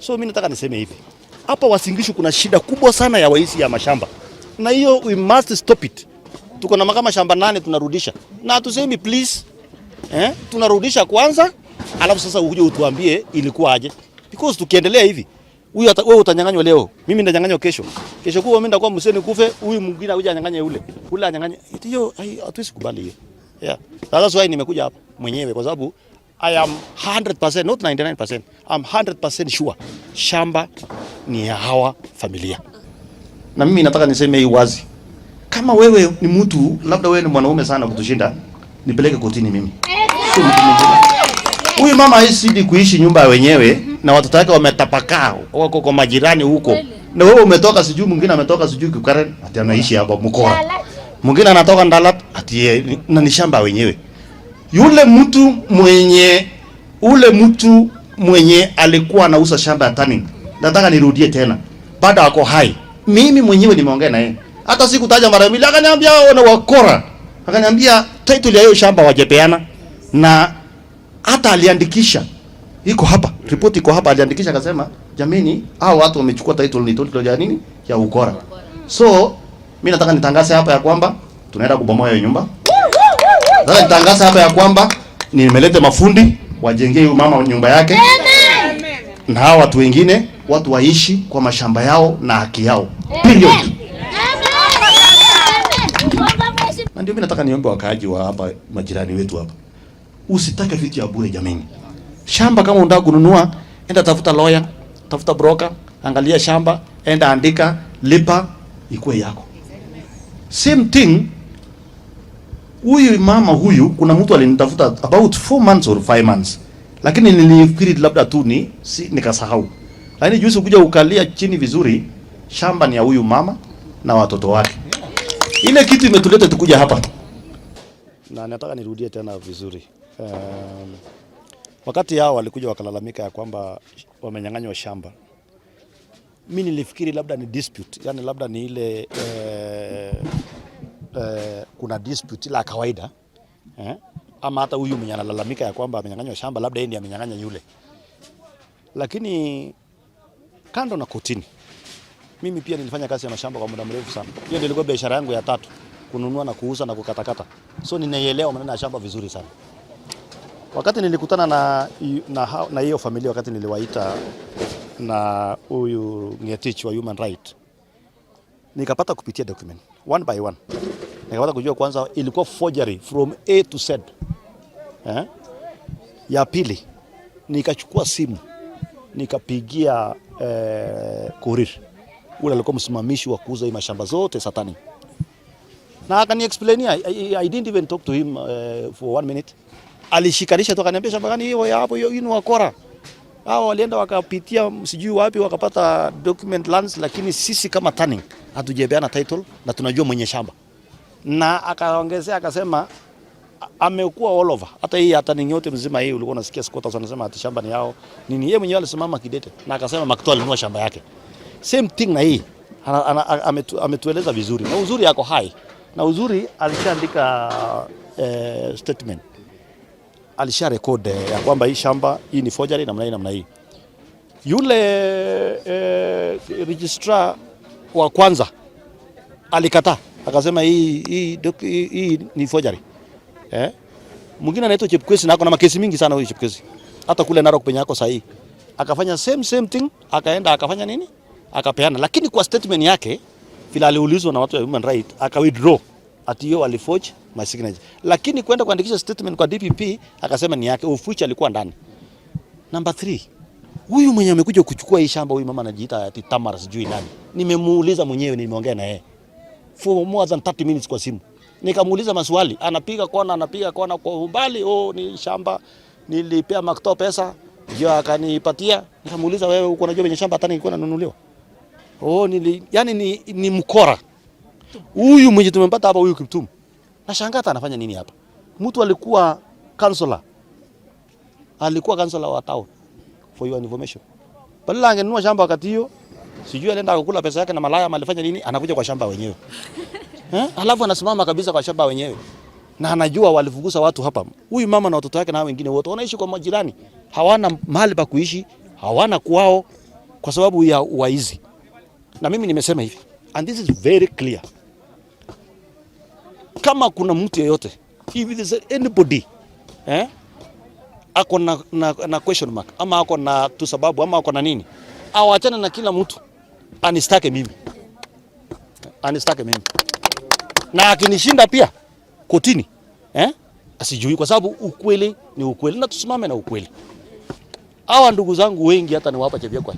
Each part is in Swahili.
So mimi nataka niseme hivi. Hapa Uasin Gishu kuna shida kubwa sana ya waizi ya mashamba. Na hiyo we must stop it. Tuko na kama shamba 8 tunarudisha. Na hatusemi please. Tunarudisha kwanza, alafu sasa ukuje utuambie ilikuwa aje. Because tukiendelea hivi, huyu wewe utanyang'anywa leo, mimi nitanyang'anywa kesho. Kesho kuwa mimi nitakuwa mseni kufe, huyu mwingine akuje anyang'anye ule. Ule anyang'anye. Hiyo hatuwezi kubali hiyo. Yeah. That's why nimekuja hapa mwenyewe kwa sababu I am 100%, not 99%. I'm 100% sure shamba ni ya hawa familia. Na mimi nataka niseme hii wazi. Kama wewe ni mtu, labda wewe ni mwanaume sana kutushinda, nipeleke kotini mimi. Sio mtu mwingine. Huyu mama haizidi kuishi nyumba ya wenyewe na watoto wake wametapakaa wako kwa majirani huko. Na wewe umetoka sijui, mwingine ametoka sijui Kipkaren, ati anaishi hapa Mkora. Mwingine anatoka Ndalat, ati na ni shamba wenyewe. Yule mtu mwenye, ule mtu mwenye alikuwa anauza shamba ya Turning, nataka nirudie tena, bado ako hai. Mimi mwenyewe nimeongea na yeye, hata sikutaja mara mbili, akaniambia wana wakora, akaniambia title ya hiyo shamba wajepeana, na hata aliandikisha, iko hapa, report iko hapa, aliandikisha akasema, jameni, hao watu wamechukua title, ni title ya nini? Ya ukora. So mimi nataka nitangaze hapa ya kwamba tunaenda kubomoa hiyo nyumba. Nataka nitangaze hapa ya kwamba nimeleta mafundi wajengee huyu mama nyumba yake. Na hawa watu wengine, watu waishi kwa mashamba yao na haki yao. Period. Na ndio mimi nataka niombe wakaaji wa hapa, majirani wetu hapa. Usitake vitu ya bure jameni. Shamba kama unataka kununua, enda tafuta lawyer, tafuta broker, angalia shamba, enda andika, lipa, ikuwe yako. Same thing, huyu mama huyu, kuna mtu alinitafuta about 4 months or 5 months. Lakini nilifikiri labda tu ni si, nikasahau. Lakini juzi kuja ukalia chini vizuri, shamba ni ya huyu mama na watoto wake. Ile kitu imetuleta tukuja hapa. Na nataka nirudie tena vizuri. Wakati hao walikuja wakalalamika ya kwamba wamenyang'anywa shamba, mimi nilifikiri labda ni dispute, yani labda ni ile kuna dispute la kawaida, ama hata huyu mwenye analalamika ya kwamba amenyang'anywa shamba labda yeye ndiye amenyang'anya yule. Lakini kando na kotini, mimi pia nilifanya kazi ya mashamba kwa muda mrefu sana. Hiyo ndio ilikuwa biashara yangu ya tatu, kununua na kuuza na kukatakata. So ninaielewa maneno ya shamba vizuri sana. Wakati nilikutana na hiyo familia, wakati niliwaita na huyu Ngetich wa Human Right, nikapata kupitia document one by one. Nikapata kujua kwanza ilikuwa forgery from A to Z. Ya pili, nikachukua simu nikapigia Korir, ule alikuwa msimamishi wa kuuza hii mashamba zote Satani, na akani-explainia. I didn't even talk to him for 1 minute. Alishikanisha tu akaniambia shamba gani hiyo ya hapo, hiyo ni wakora. Hao walienda wakapitia sijui wapi wakapata document lands, lakini sisi kama Turning hatujapeana title na tunajua mwenye shamba. Na akaongezea akasema amekuwa all over. Hata hii hata ni yote mzima hii ulikuwa unasikia squatters wanasema ati shamba ni yao. Nini, yeye mwenyewe alisimama kidete na akasema Makto alinunua shamba yake. Same thing na hii. Ametueleza vizuri. Na uzuri yako hai. Na uzuri alishaandika statement. Alisha record ya kwamba hii shamba hii ni forgery namna hii namna hii. Yule registrar wa kwanza alikataa, akasema hii ni forgery. Mwingine anaitwa Chepkwesi na ako na makesi mingi sana huyu Chepkwesi. Hata kule Narok penye yako sahihi. Akafanya same thing, akaenda akafanya nini? Akapeana. Lakini kwa statement yake vile aliulizwa na watu wa human right, aka withdraw ati hiyo aliforge my signature. Lakini kwenda kuandikisha statement kwa DPP akasema ni yake, of which alikuwa ndani. Number 3, huyu mwenye amekuja kuchukua hii shamba, huyu mama anajiita ati Tamara sijui nani. Nimemuuliza mwenyewe, nimeongea na yeye for more than 30 minutes kwa simu. Nikamuuliza maswali, anapiga kona, anapiga kona kwa umbali, oh, ni shamba nilipea Makto pesa ndio akanipatia. Nikamuuliza, wewe uko unajua kwenye shamba hata nilikuwa nanunuliwa? Oh, yani ni mkora. Huyu mwenye tumempata hapa, huyu Kiptum. Nashangaa hata anafanya nini hapa? Mtu alikuwa councillor. Alikuwa councillor wa town, for your information. Badala angenunua shamba wakati hiyo, sijui alienda akakula pesa yake na malaya ama alifanya nini, anakuja kwa shamba wenyewe. Alafu anasimama kabisa kwa shamba wenyewe. Na anajua walifukuza watu hapa. Huyu mama na watoto wake na wengine wote wanaishi kwa majirani. Hawana mahali pa kuishi, hawana kwao. Kwa sababu ya waizi. Na mimi nimesema hivi, and this is very clear. Kama kuna mtu yeyote, if there is anybody, ako na question mark ama ako na tu sababu ama ako na nini, awachane na kila mtu, anistake mimi, anistake mimi, na akinishinda pia kotini, asijui, kwa sababu ukweli ni ukweli na tusimame na ukweli. Hawa ndugu zangu wengi hata ni wapa Chepyekwal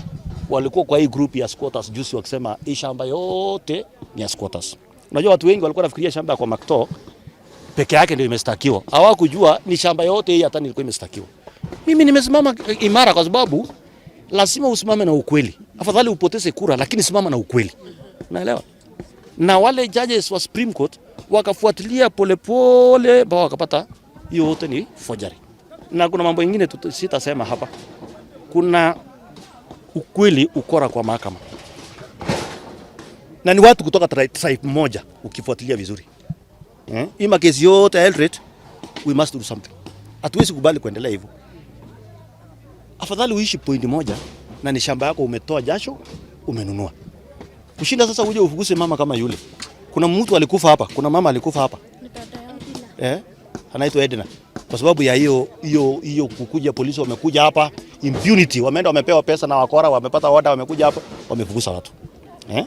walikuwa kwa hii group ya squatters juzi wakisema hii shamba yote ni ya squatters. Unajua watu wengi walikuwa wanafikiria shamba ya kwa Makto peke yake ndio imestakiwa. Hawakujua ni shamba yote hii hata nilikuwa imestakiwa. Mimi nimesimama imara kwa sababu lazima usimame na ukweli. Afadhali upoteze kura lakini simama na ukweli. Unaelewa? Na wale judges wa Supreme Court wakafuatilia polepole mpaka wakapata hiyo yote ni forgery. Na kuna mambo mengine sitasema hapa. Kuna ukweli ukora kwa mahakama. Na ni watu kutoka tribe moja ukifuatilia vizuri. Eh? Hii makesi yote ya Eldoret, we must do something. Hatuwezi kubali kuendelea hivyo. Afadhali uishi point moja na ni shamba yako umetoa jasho umenunua. Kushinda sasa uje ufukuse mama kama yule. Kuna mtu alikufa hapa, kuna mama alikufa hapa. Anaitwa Edna. Kwa sababu ya hiyo hiyo hiyo kukuja polisi wamekuja hapa impunity, wameenda wamepewa pesa na wakora, wamepata order, wamekuja hapa wamefukuza watu. Eh?